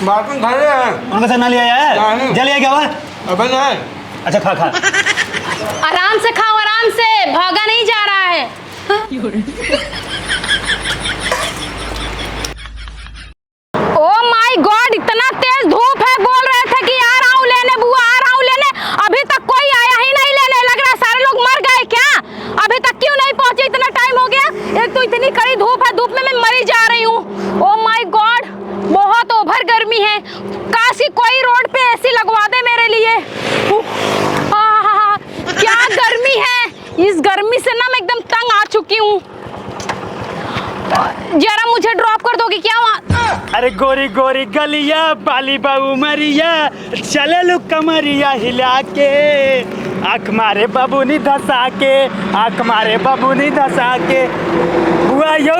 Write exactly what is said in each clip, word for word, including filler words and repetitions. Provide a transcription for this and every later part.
बाथरूम धरे हैं। उनका से ना लिया है? नहीं। जल लिया क्या हुआ? अबे नहीं। अच्छा, खा, खा। आराम से खाओ, आराम से, भागा नहीं जा रहा है। Oh my God, इतना तेज धूप है, बोल रहे थे कि आ रहा हूँ लेने बुआ, आ रहा हूँ लेने, अभी तक कोई आया ही नहीं लेने। लग रहा है सारे लोग मर गए क्या? अभी तक क्यों नहीं पहुंचे? इतना टाइम हो गया, एक तो इतनी कड़ी धूप है, धूप में मैं मरी जा रही हूँ। Oh my God, बहुत ओवर गर्मी है। काश कि कोई रोड पे एसी लगवा दे मेरे लिए। उफ, आहाहा, क्या गर्मी है, इस गर्मी से ना मैं एकदम तंग आ चुकी हूँ। जरा मुझे ड्रॉप कर दोगे क्या वहाँ? अरे गोरी गोरी गलिया, बाली बाबू मरिया, चले लू कमरिया हिला के, आँख मारे बबुनी धसा के, आँख मारे बबुनी धसा के। बुआ यो।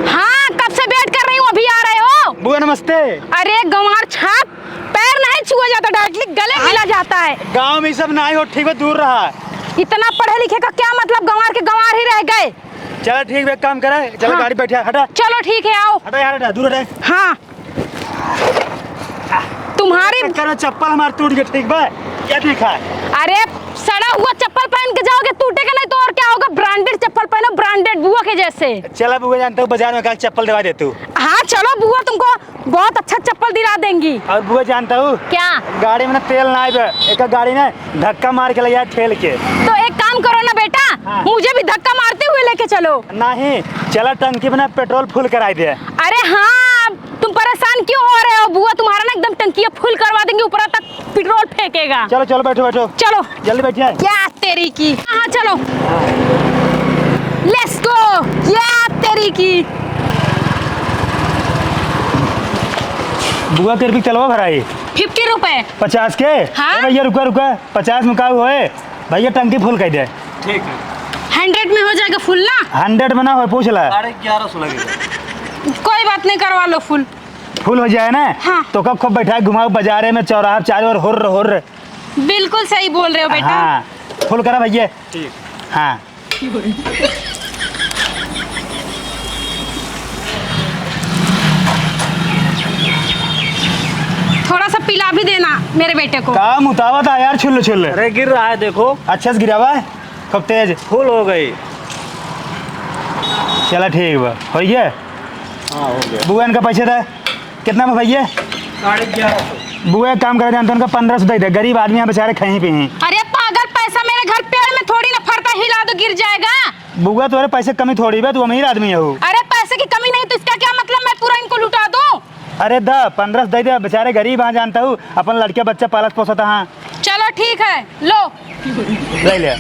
हाँ, कब से वेट कर रही हूँ, अभी आ रहे हो? बुआ नमस्ते। अरे गंवार छाप, पैर नहीं छुआ जाता, डायरेक्टली गले मिला जाता है। गाँव में ये सब नहीं हो, ठीक बा, दूर रहा। इतना पढ़े लिखे का क्या मतलब, गंवार के गंवार ही रह गए। चला ठीक बा, एक काम करे, चला हाँ। गाड़ी बैठा, हटा। चलो ठीक है, आओ। हटा यार, हटा, दूर हटा। हाँ। तुम्हारी चक्कर में चप्पल हमार टूट गया, ठीक बा? क्या ठीक है? अरे सड़ा हुआ चप्पल पहन के जाओगे, टूटेगा नहीं तो और क्या होगा? ब्रांडेड चप्पल पहनो, ब्रांडेड बुआ के जैसे। चला बुआ, जानता हूँ बाजार में का चप्पल दिवा दे तू। हाँ चलो बुआ, तुमको बहुत अच्छा चप्पल दिला देंगी। और बुआ जानता हूँ क्या? गाड़ी में ना तेल ना आए, एक गाड़ी ना धक्का मार के ले जाए ठेल के। तो एक काम करो ना बेटा, हाँ। मुझे भी धक्का मारते हुए लेके चलो। नहीं, चला टंकी में ना पेट्रोल फुल कराई दे। अरे हाँ, तुम परेशान क्यों हो रहे हो बुआ, तुम्हारा ना एकदम टंकिया फुल करवा देंगे, ऊपर तक पेट्रोल फेंकेगा। चलो चलो, बैठो बैठो। चलो। जल्दी बैठिए। क्या तेरी की। हाँ चलो। Let's go। क्या तेरी की। बुआ के रुपये चलवा भराई। फिफ्टी रुपए। पचास के? हाँ। ए भैया रुका रुका, पचास में का होए? भैया टंकी फुल कर दे। ठीक है। हंड्रेड में हो जाएगा फुल ना? हंड्रेड में ना होए, पूछ ला। साढ़े ग्यारह सौ लगेगा। कोई बात नहीं, करवा लो फुल। फुल हो जाए ना? हाँ। तो कब खूब बैठा घुमाओ बाजारे में, चौराहा चारों ओर हुर्र हुर्र। बिल्कुल सही बोल रहे हो बेटा। हाँ, फुल करा भैया। ठीक। हाँ। थोड़ा सा पिला भी देना मेरे बेटे को। का मुतावत है यार, छुल्ल छुल्ल। अरे गिर रहा है, देखो। अच्छे से गिरावा है, खूब तेज। फुल हो गई। चला ठीक बा, हो गया। हाँ, हो गया। बुआ इनका पैसे दे। कितना में भैया? साढ़े ग्यारह सौ। बुआ एक काम करे, जानते उनका पन्द्रह सौ दे दे, गरीब आदमी हैं बेचारे, खाई पी हैं। अरे पागल, पैसा मेरे घर पेड़ में थोड़ी ना फरता, हिला दो गिर जाएगा। बुआ तोरे पैसे कमी थोड़ी बा, तू अमीर आदमी हो। अरे पैसे की कमी नहीं तो इसका क्या मतलब, मैं पूरा इनको लुटा दूं? अरे द पन्द्रह सौ दे दे, बेचारे गरीब हैं, जानता हूँ अपन लड़के बच्चा पालत पोसत हैं। चलो ठीक है, लो। ले ले।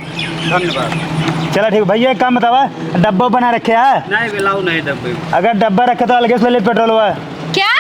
धन्यवाद। चला ठीक भैया, एक काम बतावा, डब्बा बना रखे है? नहीं, मिलाऊ नहीं डब्बे में। अगर डब्बा रखे तो अलगे से ले ले पेट्रोलवा। क्या?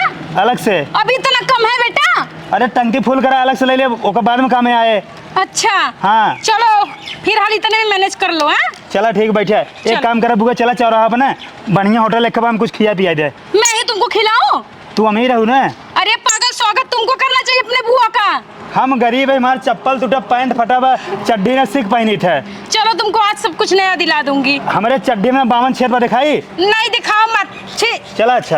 अलग से। अभी इतना कम है बेटा? अरे टंकी फुल करा, अलग से ले ले, ओकर बाद में काम में आए। अच्छा। हाँ। चलो, फिर हाल इतने में मैनेज कर लो, हाँ? चला ठीक, बैठे। एक चल। काम करा बुआ, चला चौराहा पर ना बढ़िया होटल एक हम कुछ खिया पिया दे। मैं ही तुमको खिलाऊं? तू अमीर हऊ ना? अरे पागल, स्वागत तुमको करना चाहिए अपने बुआ का। हम गरीब है, हमार चप्पल टूटा, पैंट फटा बा, चड्डी ना सिक पहनी थे। चलो तुमको आज सब कुछ नया दिला दूंगी। हमरे चड्डी में बावन छेद बा, दिखाई? नहीं दिखाओ मत, छी। चला अच्छा,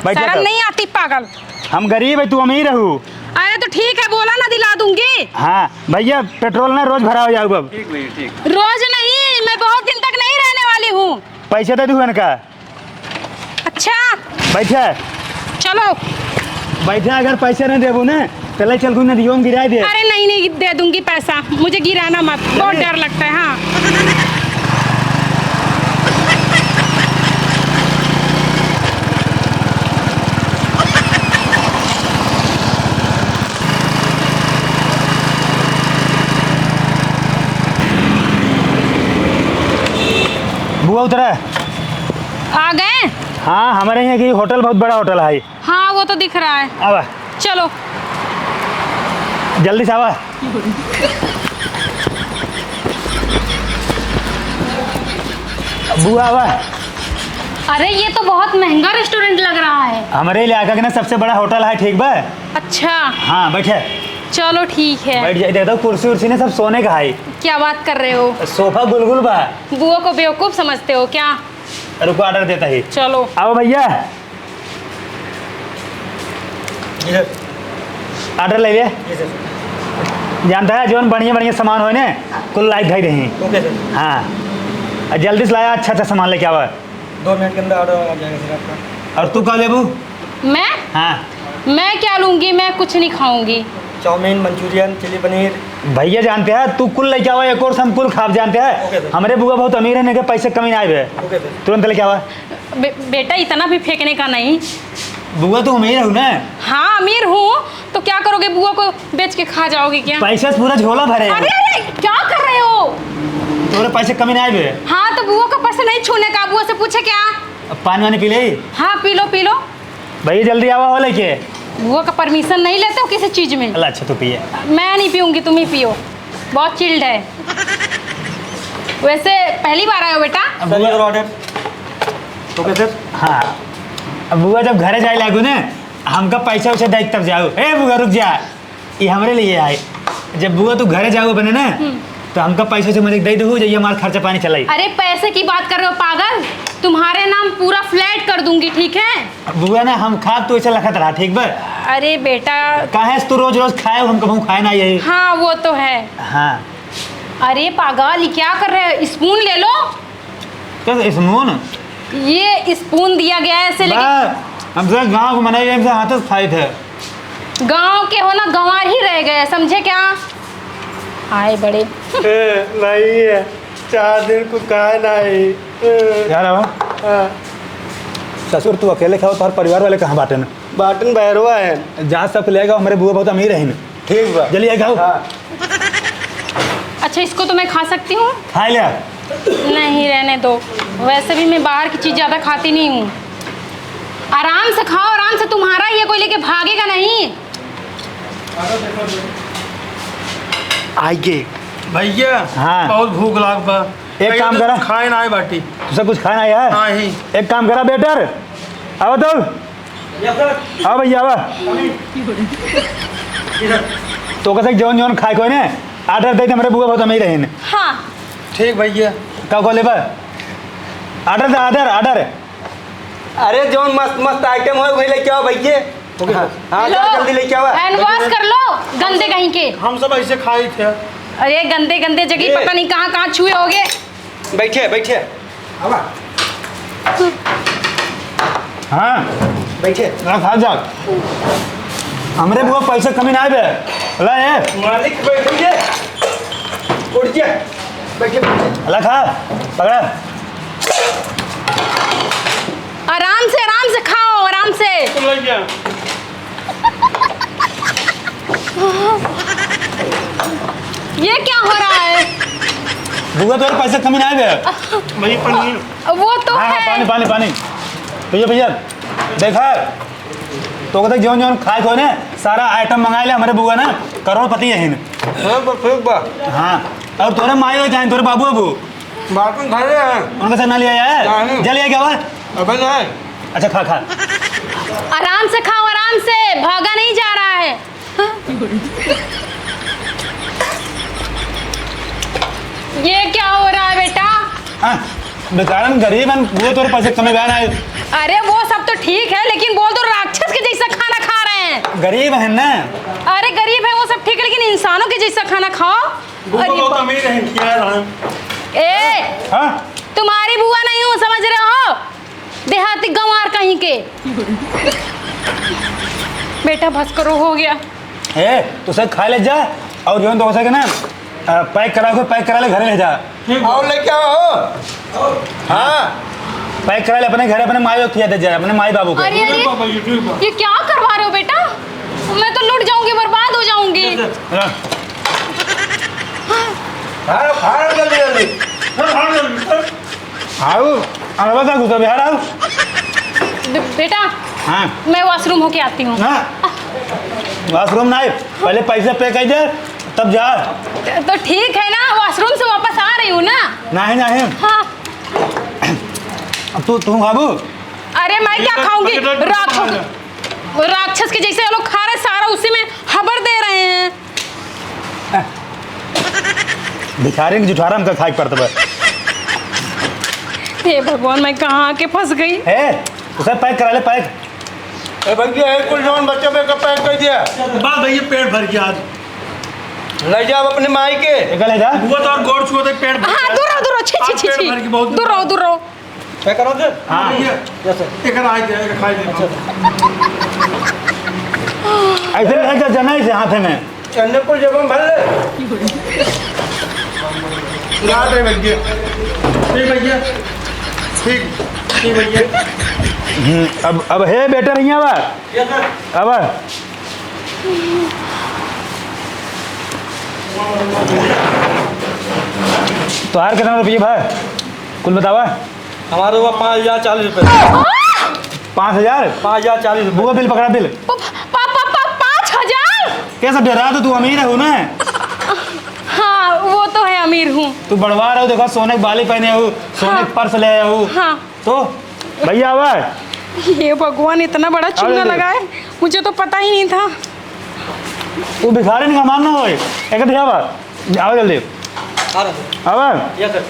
बैठ जा शर्म तब। नहीं आती पागल। हम गरीब है, तू अमीर हऊ। अरे तो ठीक है, बोला ना दिला दूंगी। हाँ भैया, पेट्रोल ना रोज भरावा जाऊ अब। ठीक भैया, ठीक। रोज नहीं, मैं बहुत दिन तक नहीं रहने वाली हूँ। पैसे दे दू इनका। अच्छा। बैठे। चलो। बैठे, अगर पैसे नहीं देबू ना, तो ले चल तू नदियों में गिराई दे। अरे नहीं, नहीं, दे दूंगी पैसा, मुझे गिराना मत, बहुत अरे। डर लगता है। हाँ। बुआ उतरा। आ गए? हाँ, हमारे यहाँ की होटल बहुत बड़ा होटल है। हाँ, वो तो दिख रहा है। आवा। चलो। जल्दी से आवा। बुआ आवा। अरे, ये तो बहुत महंगा रेस्टोरेंट लग रहा है। हमारे इलाका के ना सबसे बड़ा होटल है, ठीक बा? अच्छा। हाँ, बैठे। चलो, ठीक है। बैठ जाए, देखो कुर्सी उर्सी ना सब सोने का है। क्या बात कर रहे हो? सोफा गुलगुल बा। बुआ को बेवकूफ समझते हो क्या? रुको, ऑर्डर देता ही। चलो। आओ भैया। जी सर। ऑर्डर ले ले। जी सर। जानता है, जौन बढ़िया बढ़िया सामान होए ने, कुल लाइक धई रही। Okay sir. हाँ, और जल्दी से लाया, अच्छा अच्छा सामान लेके आवा। दो मिनट के अंदर ऑर्डर आ जाएगा सर आपका। और तू का लेबू? मैं? हाँ। मैं क्या लूँगी? मैं कुछ नहीं खाऊँगी। Chowmein, Manchurian, chilli paneer. भैया जानते हैं, तू कुल लेके आवा, एक और से हम कुल खाब जानते हैं। Okay sir. हमरे बुआ बहुत अमीर है, इनके पैसे कमी ना आए बे। Okay sir. तुरंत लेके आवा। बे-, बेटा, इतना भी फेंकने का नहीं। बुआ, तू अमीर हो ना? हाँ, अमीर हूँ। तो क्या करोगे, बुआ को बेच के खा जाओगे क्या? पैसे से पूरा झोला भरे। अरे, अरे, क्या कर रहे हो? तोरे पैसे कमी ना आए बे। हाँ, तो बुआ का पैसा नहीं छूने का, बुआ से पूछे क्या? अब पानी वानी पी ले। हाँ, पी लो, पी लो। भैया, जल्दी आवा हो लेके। बुआ का परमिशन नहीं लेते हो किसी चीज में। अल्लाह, अच्छा, तू पिए। मैं नहीं पीऊंगी, तुम ही पियो। बहुत चिल्ड है। वैसे पहली बार आए हो बेटा? अब सर, बुआ your order। Okay sir. हाँ, अब बुआ जब घरे जाए लागू ने, हमका पैसा वैसा देख तब जाओ। ए बुआ, रुक जा, ये हमरे लिए आए। जब बुआ तू घरे जाओ अपने ना, हम्म। तो हमका पैसा वैसा मजे दे दो, जाइए, हमारा खर्चा पानी चलाई। अरे, पैसे की बात कर रहे हो पागल? तुम्हारे नाम पूरा फ्लैट कर दूंगी, ठीक है? बुआ ना, हम खाब तो ऐसे लखत रहा, ठीक बा? अरे बेटा। काहे से तू रोज रोज खाए, हम कबहूँ खाए ना यही। हाँ, वो तो है। हाँ। अरे पागल, ये क्या कर रहे हो? स्पून ले लो। क्या स्पून? ये स्पून दिया गया है ऐसे, लेकिन बा, हमसे गाँव को मनाई, हमसे हाथ से खाए थे। गाँव के हो ना, गंवार ही रह गए, समझे क्या? आए बड़े। ए, भाई, ये चार दिन को खाए ना ही। ए। यार, आवा। हाँ। ससुर, तू अकेले खाओ, तोहर परिवार वाले कहाँ बाटेन? बाटेन बहरवा है। जा, सब ले जाओ, हमरे बुआ बहुत अमीर है। ठीक बा। जल्दी आई खाओ। हाँ। अच्छा, इसको तो मैं खा सकती हूँ? खा लिया। नहीं, रहने दो, वैसे भी मैं बाहर की चीज़ ज़्यादा खाती नहीं हूँ। आराम से खाओ, आराम से, तुम्हारा ही है, कोई लेके भागेगा नहीं। आइए। भैया, हाँ। बहुत भूख लाग बा। एक कहियो काम तो करा। खाए ना आए बाटी। तुझसे कुछ खाना है यार? नहीं। एक काम करा बेटर, आओ तो। हाँ भैया, आवा। तो कैसे जौन जौन खाए कोई ने, ऑर्डर दे दे, हमरे बुआ बहुत अमीर रहीन। हाँ। ठीक भैया। का कहले बा? ऑर्डर दे, ऑर्डर, ऑर्डर। अरे जौन मस्त मस्त आइटम हो, वही लेके आओ भैया। ओके, हाँ, सर। हाँ, लो, जा जल्दी लेके आवा। हैंड वॉश कर लो, गंदे कहीं के। हम सब ऐसे खाए थे। अरे गंदे गंदे जगह, ये पता नहीं कहाँ कहाँ छुए होगे। बैठे, बैठे। आवा। हाँ। बैठे। ना खा जा। हमरे बुआ पैसे कमी ना आवे। ला ये। मालिक बैठेंगे। उठ जा। बैठे, बैठे। ला खा। पकड़ा। आराम से, आराम से खाओ, आराम से। तुम लग गया। ये क्या हो रहा है? बुआ, तोरे पैसे कमी ना आवे। वही पनीर। वो तो हाँ, हाँ, है। पानी, पानी, पानी। भैया, भैया, देखा, तो कहते जौन जौन खाए को ने, सारा आइटम मंगा ले, हमरे बुआ ना करोड़पति है हिन। हाँ, बस ठीक बा। हाँ, और तोरे माई हो चाहे तोरे बाबू अबू, बाटन धरे हैं। उनका से ना लिया है? नहीं। जा लिया क्या हुआ? अबे नहीं। अच्छा, खा, खा। आराम से खाओ, आराम से, भागा नहीं जा रहा है। ये क्या हो रहा है बेटा? हाँ, बेचारन गरीब हन, वो तोरे पैसे कमे बहन आए। अरे वो सब तो ठीक है, लेकिन बोल तो राक्षस के जैसा खाना खा रहे हैं। गरीब है ना। अरे गरीब है वो सब ठीक है, लेकिन इंसानों के जैसा खाना खाओ। बुआ अरे बहुत बा- अमीर है, क्या है? ए, हाँ? तुम्हारी बुआ नहीं हूँ, समझ रहे हो? देहाती गंवार कहीं के। बेटा, बस करो, हो गया। ए, तू सब खा ले जा, और जो है, तो हो सके ना, अ, पैक करा के, पैक करा ले, घर ले जा। ठीक। और लेके आओ। हाँ। पैक करा ले अपने घर, अपने माई को खिया दे जा, अपने माई बाबू को। अरे, अरे, ठीक बा, ठीक बा। ये क्या करवा रहे हो बेटा? मैं तो लुट जाऊंगी, बर्बाद हो जाऊंगी। हाँ। हाँ, खाओ जल्दी, जल्दी। हाँ, खाओ जल्दी। आओ, अरे बता, गुस्सा बिहार आओ। बे-, बेटा, हाँ। मैं वॉशरूम होके आती हूँ। ना, वॉशरूम ना, पहले पैसा पे कर दे, तब जा। तो ठीक है ना, वॉशरूम से वापस आ रही हूँ ना। नहीं, नहीं। हाँ। अब तू, तू खाबू? अरे, मैं क्या खाऊंगी? राक्षस, राक्षस के जैसे ये लोग खा रहे, सारा उसी में हबड़ दे रहे हैं। भिखारी के जुठारा हमका खाए के पड़त बा। हे भगवान, मैं कहाँ आके फंस गई? ए, उसे पैक करा ले, पैक। ए भैया, एक कुल जौन बच्चे पे का पैक कर दिया। बा भैया, पेट भर गया आज। ले जाओ अपने माई के। एका ले जा। वो तो और गोड़ छुआ थे, पेट भर हाँ, गया। दूर रहो, दूर रहो। छी, छी, आज छी, पेट छी। भर गया, बहुत दूर रहो, दूर रहो। पैक करो सर। हाँ। भैया, यस सर। एक आ गया, एक खाई दे। अच्छा। ऐसे ले जा, जना इसे हाथे में। चंदपुर जब हम भर ले। रात है भैया। ठीक भैया। ठीक, ठीक भैया। हम्म, अब, अब हे बेटा रहिया बा। Yes sir. अब तोहार कितना रुपये भा? कुल बतावा। हमारे हुआ पाँच हजार चालीस रुपये। पाँच हजार? पाँच हजार चालीस रुपये। बुआ, बिल पकड़ा, बिल। प-, प-, प-, प-, पाँच हजार? कैसा डरा तो तू अमीर है ना? हाँ, वो तो है, अमीर हूँ। तू बड़वार हो, देखो, सोने के बाली पहने हो, सोने हाँ। के पर्स ले आए हो। हाँ। तो भैया आवा। हे भगवान, इतना बड़ा चूना लगा है, मुझे तो पता ही नहीं था। वो भिखारी का मान ना होए, एक ध्यावा। आवा जल्दी। आ रहा हूँ। आवा। Yes sir.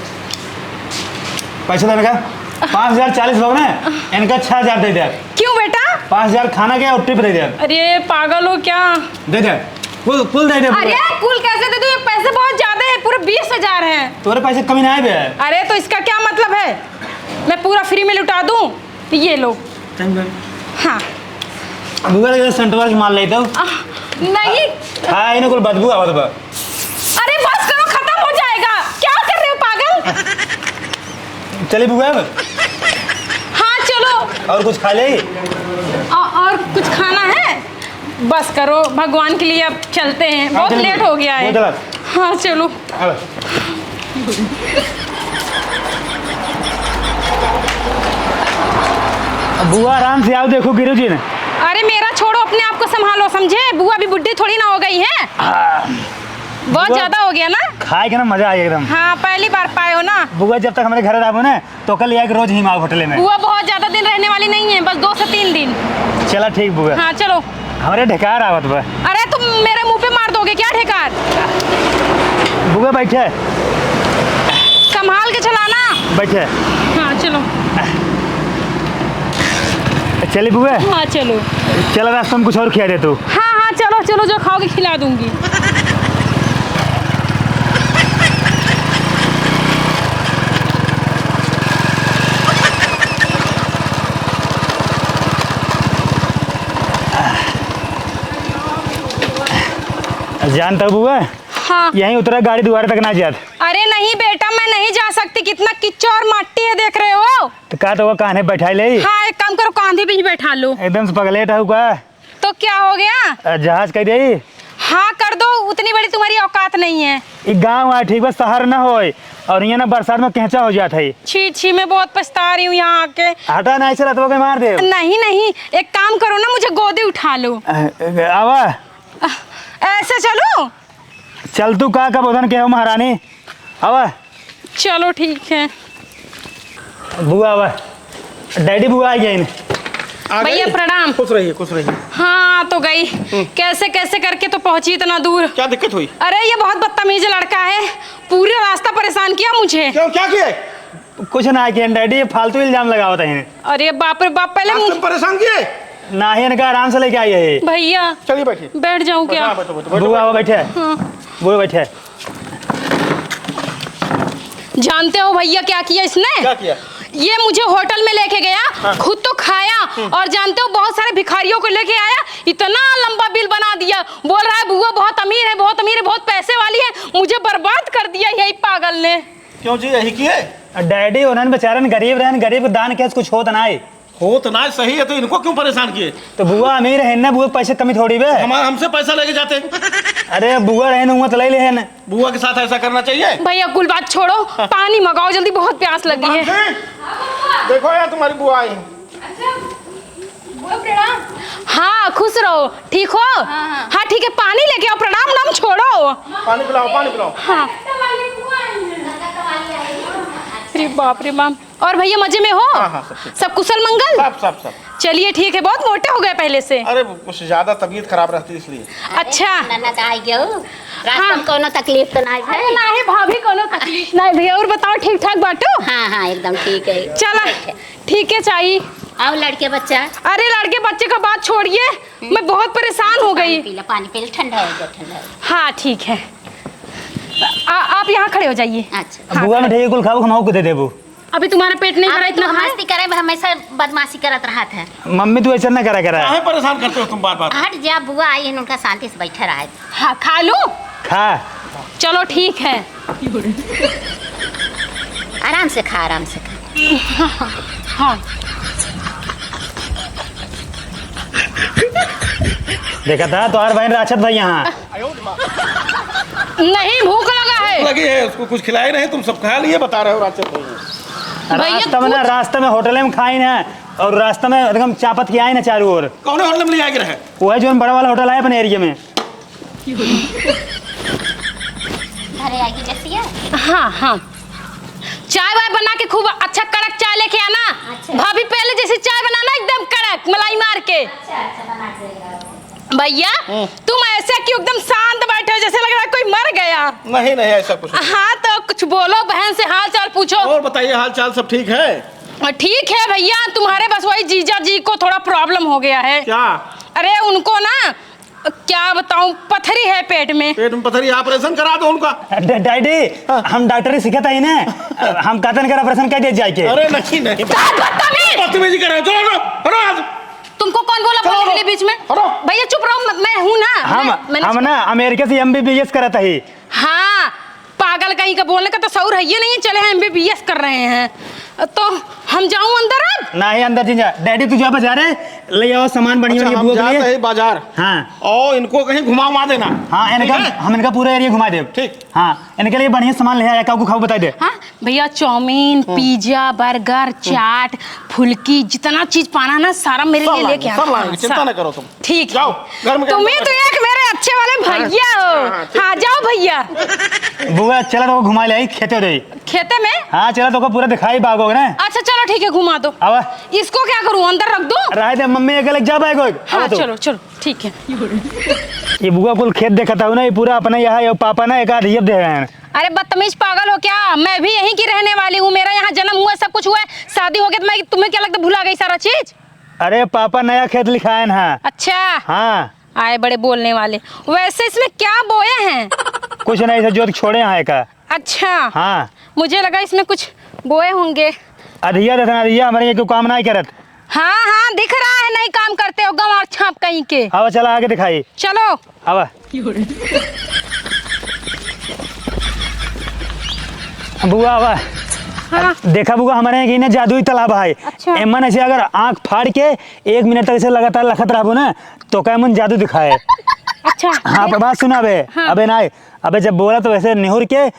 पैसा देने का? पाँच हजार चालीस लोग ना, इनका छह हजार दे दे। क्यों बेटा? पाँच हजार खाना के और टिप दे दे। अरे पागल हो क्या? दे दे। कुल, कुल दे दे। अरे कुल कैसे दे दूँ? ये पैसे बहुत ज्यादा है, पूरे बीस हजार हैं। तोरे पैसे कमी ना आए बे। अरे तो इसका क्या मतलब है? मैं पूरा फ्री में लुटा दूँ? ये लो। Thank you। हाँ। बुआ लगे सेंटवा के माल लेते हो। आ, नहीं। हाँ, इन्हें कुल बदबू आवत बा। अरे बस करो, खत्म हो जाएगा। क्या कर रहे हो पागल? चलिए बुआ अब। हाँ चलो। और कुछ खा ले? औ-, और कुछ खाना है? बस करो, भगवान के लिए अब चलते हैं, हाँ, बहुत चलिए। लेट हो गया है। बहुत लेट। हाँ चलो। अब बुआ आराम से आओ, देखो गिरो जी ने। अरे मेरा छोड़ो, अपने आप को संभालो, समझे? बुआ अभी बुढ़ी थोड़ी ना हो गई है। हाँ। बहुत बुआ, ज्यादा हो गया ना? खाए के ना मजा आए एकदम। हाँ, पहली बार पाए हो ना। बुआ जब तक हमारे घर रहबो ना, तो कल एक रोज ही माँ होटल में। बुआ बहुत ज्यादा दिन रहने वाली नहीं है, बस दो से तीन दिन। चला ठीक बुआ। हाँ चलो। हमरे ढेकार आवत बा। अरे तुम मेरे मुंह पे मार दोगे क्या ढेकार? बुआ बैठे। संभाल के चलाना। बैठे। हाँ चलो। चली बुआ। हाँ चलो। चला रास्ता में कुछ और खिया दे तू। हाँ हाँ चलो चलो, जो खाओगे खिला दूंगी। जानता बुआ? हाँ। यहीं उतरा, गाड़ी दुआरे तक ना जात। अरे नहीं बेटा, मैं नहीं जा सकती, कितना किच्चा और मट्टी है, देख रहे हो? तो का तो वो कान्हे बैठा ले? हाँ, एक काम करो, कांधे पे ही बैठा लो। एकदम से पगलेट हऊ का? तो क्या हो गया? अ, जहाज कह दे। हाँ, कर दो, उतनी बड़ी तुम्हारी औकात नहीं है। ई गाँव है, ठीक बा, शहर ना होए, और यहाँ ना बरसात में केंचा हो जात है। छी, छी, मैं बहुत पछता रही हूँ यहाँ आके। हटा ना, ऐसे रतवा के मार दे। नहीं, नहीं, एक काम करो ना, मुझे गोदी उठा लो। अ, अ, आवा। अ, ऐसे चलूं? चल तू का, कब उधन के हो महारानी? आवा। चलो ठीक है। बुआ आवा। डैडी बुआ आ गए। आ गई? भैया प्रणाम। खुश रहिए, खुश रहिए। हाँ, तो गई। हम्म। कैसे कैसे करके तो पहुंची इतना दूर। क्या दिक्कत हुई? अरे ये बहुत बदतमीज लड़का है, पूरे रास्ता परेशान किया मुझे। क्यों, क्या किया है? कुछ ना किया डैडी, ये फालतू इल्जाम लगावत हैं। अरे बाप रे बाप, पहले आज मुझे तुम परेशान किए? ना ही इनका आराम से लेके आई है। भैया चलिए बैठिए। बैठ जाऊं क्या? हाँ, बैठो, बैठो, बैठो, बुआ बैठो। बैठे। हाँ। बुआ बैठे। जानते हो भैया क्या किया इसने? क्या किया? ये मुझे होटल में लेके गया, हाँ। खुद तो खाया हम्म। और जानते हो बहुत सारे भिखारियों को लेके आया, इतना लंबा बिल बना दिया, बोल रहा है बुआ बहुत अमीर है, बहुत अमीर है, बहुत पैसे वाली है, मुझे बर्बाद कर दिया यही पागल ने। क्यों जी, यही की है? डैडी, उन्हन बेचारन गरीब रहन, गरीब के दान के कुछ होत ना है। होत ना है, सही है, तो इनको क्यों परेशान किए? तो बुआ अमीर है ना, बुआ के पैसे कमी थोड़ी बे। हमारा, हमसे पैसा लेके जाते। अरे बुआ रहन, हुआ तो ले ले है ना। बुआ के साथ ऐसा करना चाहिए? भैया कुल बात छोड़ो, हाँ। पानी मंगाओ जल्दी, बहुत प्यास लगी है। मानसी, देखो यार तुम्हारी बुआ आई। अच्छा, बुआ प्रणाम। हाँ, खुश रहो, ठीक हो? हाँ, हाँ। हाँ, ठीक है, पानी लेके आओ, प्रणाम नाम छोड़ो। पानी पिलाओ, पानी पिलाओ। हाँ। अरे बाप रे बाप। और भैया मजे में हो? हाँ, हाँ, सब ठीक। सब कुशल मंगल? सब, सब, सब। चलिए ठीक है, बहुत मोटे हो गए पहले से। अरे वो कुछ ज्यादा तबीयत खराब रहती है इसलिए। अच्छा। अरे, ननद आ गयो। रास्ता हाँ। में कोनो तकलीफ तो ना है? अरे ना है भाभी, कोनो तकलीफ ना है भैया। और बताओ ठीक ठाक बाटो? हाँ, हाँ, एकदम ठीक है। चला, ठीक है। ठीक है चाही। आओ लड़के बच्चा। अरे लड़के बच्चे का बात छोड़िए, हम्म। मैं बहुत परेशान हो गई। पानी पी लो, पानी पी लो, ठंडा हो गया, ठंडा हो गया। हाँ ठीक है, आ, आप यहाँ खड़े हो जाइए। अच्छा। हाँ, बुआ खड़े। मिठाई कुल खाओ, हम आपको दे देबो। अभी तुम्हारा पेट नहीं भरा आप इतना तो खाए? मस्ती करे, हमेशा बदमाशी करत रहत है। मम्मी तू ऐसा ना करा करा। काहे परेशान करते हो तुम बार बार? हट जा बुआ, आई है उनका शांति से बैठे रहे। हाँ खा लूँ। खा। चलो ठीक है। आराम से खा, आराम से खा। हाँ। देखा था तोहार बहन राक्षस भाई यहाँ। नहीं, भूख लगा है। लगी है उसको, कुछ खिलाए नहीं, तुम सब खा लिए, बता रहे हो राक्षस भाई। भैया, रास्ता में ना, कुछ रास्ता में होटल में खाई ना, और रास्ता में एकदम चापत के आई ना चारों ओर। कौन होटल में ले आके रहे? वो है जो बड़ा वाला होटल है अपने एरिया में। अरे आगे जैसी है। हाँ हाँ, चाय वाय बना के खूब अच्छा कड़क चाय लेके आना। अच्छा। भाभी पहले जैसी चाय बनाना, एकदम कड़क मलाई मार के। अच्छा, अच्छा, बना के देगा। भैया, हम्म। तुम ऐसे क्यों एकदम शांत बैठे हो, जैसे लग रहा है कोई मर गया। नहीं नहीं, ऐसा कुछ नहीं। हाँ तो कुछ बोलो, बहन से हाल चाल पूछो। और बताइए, हाल चाल सब ठीक है? ठीक है भैया, तुम्हारे बस वही जीजा जी को थोड़ा प्रॉब्लम हो गया है। क्या? अरे उनको ना, क्या बताऊं, पथरी है पेट में। पेट में पथरी, ऑपरेशन करा दो उनका। डै-, डैडी, हाँ। हम डॉक्टरी सीखत हई ना, हम कहतन कर ऑपरेशन कर दे जाए के। अरे नहीं नहीं, क्या बदतमीज? बदतमीजी कर रहे हो, चलो हटो, हटो आज। तुमको कौन बोला चलो, बोलने के लिए बीच में? हटो। भैया चुप रहो, मैं, मैं हूँ ना। हम, मैं, मैंने हम ना अमेरिका से एमबीबीएस करत हई। हाँ, पागल कहीं का, बोलने का तो सौर है ये नहीं है, चले हैं एमबीबीएस कर रहे हैं। तो हम जाऊं अंदर अब? नहीं, अंदर जी जा। डैडी तू जा बाजारे, ले आओ सामान बढ़िया अच्छा, बढ़िया हम बुआ के जाते लिए। हैं बाजार। हाँ। और इनको कहीं घुमा उमा देना। हाँ, इनका, ठीक है? हम इनका पूरा एरिया घुमा देब। ठीक। हाँ, इनके लिए बढ़िया सामान ले आया, काऊ को खाऊ बताई दे। हाँ भैया, चाउमीन, हम्म। पिज्जा, बर्गर, हम्म। चाट, फुल्की, जितना चीज पाना ना सारा मेरे सब लिए लाएंगे, लेके आना। सब लाएंगे, हाँ, चिंता सब। ना करो तुम। ठीक है। जाओ, घर में तुम्हें तो एक मेरे अच्छे वाले हाँ, भैया हो। हाँ, हाँ, ठीक, हाँ, ठीक। जाओ भैया। बुआ, चला तो घुमा ले आई, खेते रही। खेते में? हाँ, चला तो को पूरा दिखाई बाग होगा ना। अच्छा, चलो ठीक है, घुमा दो। आवा। इसको क्या करूँ, अंदर रख दूँ? रहे दे, मम्मी एक अलग जा बाग होगा। हाँ, आवा तो। चलो, चलो, ठीक है। ये बुआ कुल खेत देखता हूँ ना, ये पूरा अपना यहाँ, ये पापा ना एक आध ये दे रहे हैं। अरे बदतमीज पागल हो क्या? मैं भी यहीं की रहने वाली हूँ, मेरा यहाँ जन्म हुआ, सब कुछ हुआ है, शादी हो गया, तो मैं, तुम्हें क्या लगता भुला गई सारा चीज? अरे पापा नया खेत लिखाएन है। अच्छा। हाँ। आए बड़े बोलने वाले। वैसे इसमें क्या बोए हैं? कुछ नहीं, इसे जोत छोड़े हैं का। अच्छा। हाँ। मुझे लगा इसमें कुछ बोए होंगे। अधिया देता ना, अधिया हमारे यहाँ कोई काम नहीं करत। हाँ, हाँ, दिख रहा है नहीं काम करते हो, गंवार छाप कहीं के। अब चला आगे दिखाई। चलो। आवा। बुआ, आवा। हाँ। देखा बुआ, हमारे यहाँ की ना जादुई तालाब है। अच्छा। एमन ऐसे अगर आँख फाड़ के एक मिनट तक ऐसे लगातार लखत रहबो ना, तो का एमन जादू दिखाए। अच्छा। हाँ, पर बात सुना बे। हाँ। अबे ना, अबे जब बोला तो वैसे निहुर के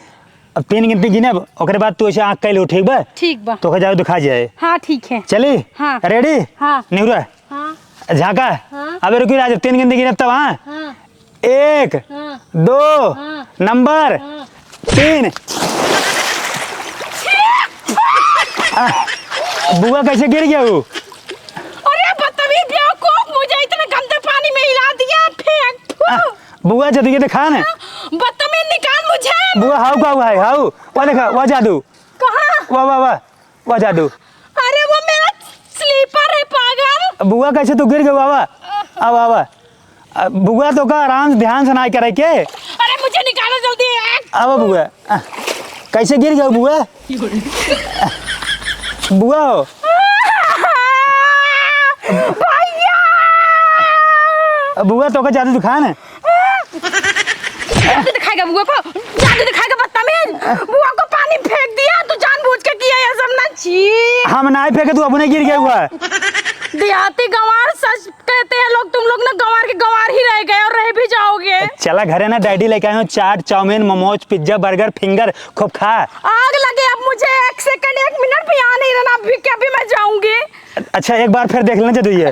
अब तीन गिनती गिनब, ओकरे बाद तू ऐसे आँख कैले हो, ठीक बा? ठीक बा। तो का जादू दिखा जाए। हाँ, ठीक है। चली? हाँ। रेडी? हाँ। निहुरा। हाँ। झाका। हाँ। अबे रुकी राज, तीन गिनती गिनब तब, हाँ? हाँ। एक, हाँ। दो, हाँ। नंबर हाँ। तीन। आ, बुआ कैसे गिर गया वो? अरे बदतमीज बेवकूफ, मुझे इतने गंदे पानी में हिला दिया, फेंक, थू। आ, बुआ जल्दी ये दिखा ना। बदतमीज निकाल मुझे। बुआ हाउ का हुआ है, हाउ? वो देखा, वो जादू। कहाँ? वाह, वाह, वाह। वाह जादू। अरे वो मेरा स्लीपर है पागल। बुआ कैसे तू गिर गयो? आवा, आवा, आवा। आ, बुआ तो का आराम से ध्यान से नाई करे के। अरे मुझे निकालो जल्दी। आवा बुआ। आ, कैसे गिर गयो बुआ? बुआ हो। भैया। बुआ तो का जादू दिखा ना। जादू दिखाएगा बुआ को, जादू दिखाएगा बदतमीज। बुआ को पानी फेंक दिया, तू जानबूझ के किया ये सब ना, छी। हम नाई फेंके, तू अपने गिर गया हुआ। देहाती गंवार, सच कहते हैं लोग, तुम लोग ना गंवार के गंवार ही रह गए और रह भी जाओगे। चला घरे ना, डैडी लेके आए हो चाट, चाउमीन, मोमोज, पिज्जा, बर्गर, फिंगर, खूब खा। आग लगे अब मुझे, एक सेकंड, एक मिनट भी यहाँ नहीं रहना, अभी के अभी मैं जाऊंगी। अच्छा, एक बार फिर देख लेना जदुइया।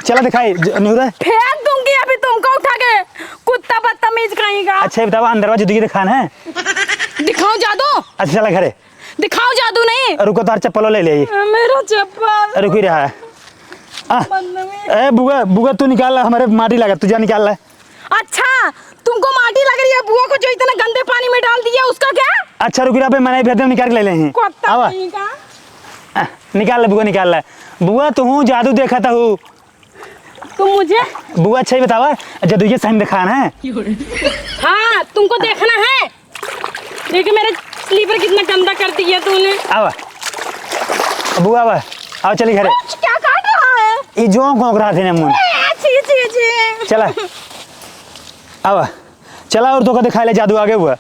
चला दिखाई, ज-, निहुरा। फेंक दूंगी अभी तुमको उठा के, कुत्ता बदतमीज कहीं का। अच्छा, ये बतावा, अंदरवा जदुइया दिखाना है? दिखाओ जादू। अच्छा, चला घरे। दिखाओ जादू नहीं। रुको, तार चप्पलो ले ले। मेरा चप्पल। रुकी रहा है। आ, बदतमीज। ए, बुआ, बुआ, तू निकाल ला, हमारे माटी लागत, तू जा निकाल ला। अच्छा, तुमको माटी लग रही है, बुआ को जो इतना गंदे पानी में डाल दिया, उसका क्या? अच्छा, रुक रहा, मैंने भेज दे, निकाल के ले ले हैं। कुत्ता आवा। कहीं का। आ, निकाल ले बुआ, निकाल ले। बुआ, तू हूँ जादू देखत हूँ। तुम मुझे? बुआ, अच्छा ही बतावा, जादू ये सही में दिखाना है? हाँ, तुमको देखना है? देखिए, मेरा स्लीपर कितना गंदा कर दिया तूने। आवा। बुआ, आवा। आवा, चली घरे। कुछ क्या काट रहा है? ई जोंक ओंक रहा थे ने मुन। ए, छी, छी, छी। चला। आवा। चला और तोका दिखाए ले जादू आगे हुआ।